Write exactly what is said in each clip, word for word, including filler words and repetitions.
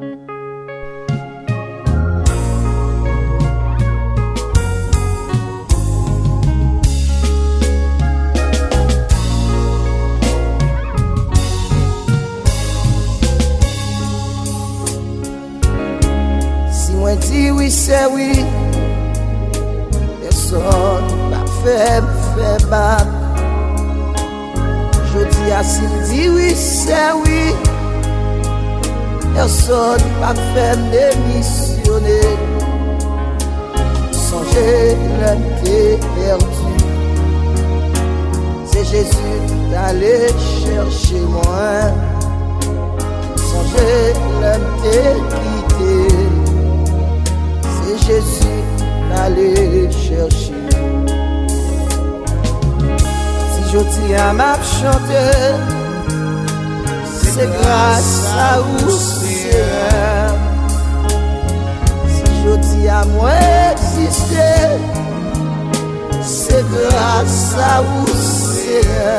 Si mwen di wi, sè wi, pèsonn p ap fè m fè bak. Jodi a, si m di wi, sè wi, pèsonn p ap fè m demisyone. Sonje lè m te pèdi, se Jezi t ale chèche mwen. Sonje lè m te kite, se Jezi t ale chèche. Si jodi a m ap chante, se gras a ou, Senyè. Si jodi a mwen egziste, se gras a ou, Senyè.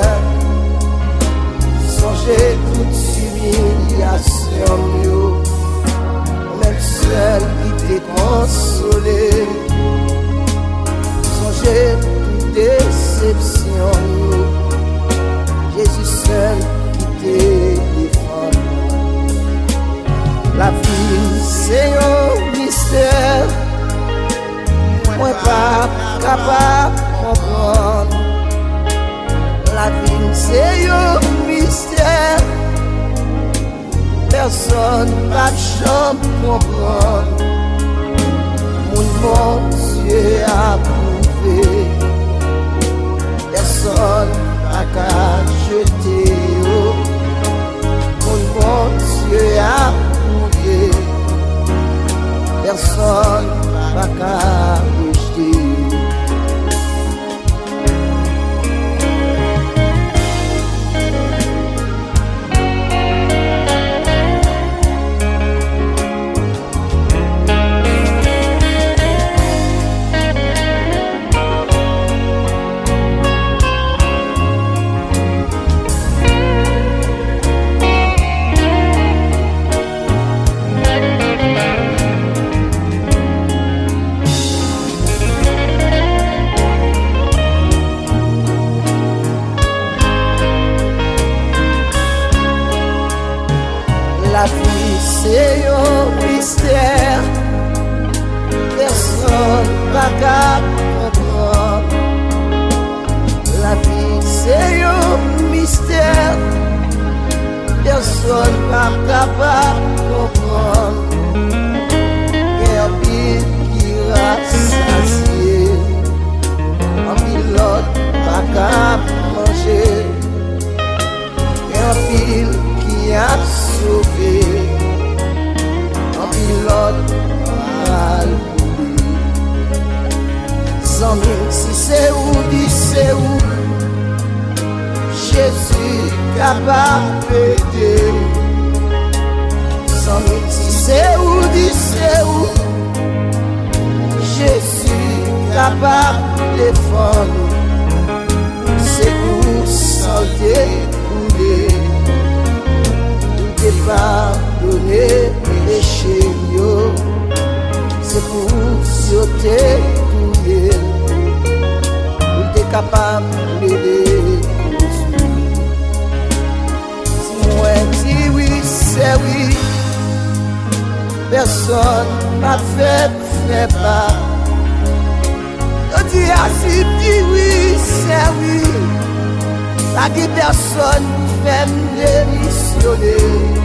Sonje tout imilyasyon m yo, ou menm sèl ki te konsole m. Sonje tout desepsyon m yo, Jezi sèl ki te defann mwen. Lavi m se yon mistè, mwen p ap kapab konprann. Lavi m se yon mistè, pèsonn p ap janm konprann. Moun Bondye apwouve, pèsonn pa ka jete yo. Moun Bondye apwouve, pèsonn pa ka rejte yo. Lavi se yon mistè, pèsonn pa ka konprann. Lavi se yon mistè, pèsonn p ap kapab konprann. Gen anpil ki rasasye, anpil lòt pa ka manje. Gen anpil ki ap sove, anpil lòt pral mouri. Zanmi m, si se ou, di se ou, Jezi kapab ede w. Zanmi m, si se ou, di se ou, Jezi kapab defann ou. Se pou san l te koule, pou l te padone peche m yo. Se pou yo te touye l, pou l te kapab plede koz ou. Si mwen di wi, sè wi, pèsonn pa fè m fè bak. Jodi a, si m di wi, sè wi, pa gen pèsonn pou fè m demisyone.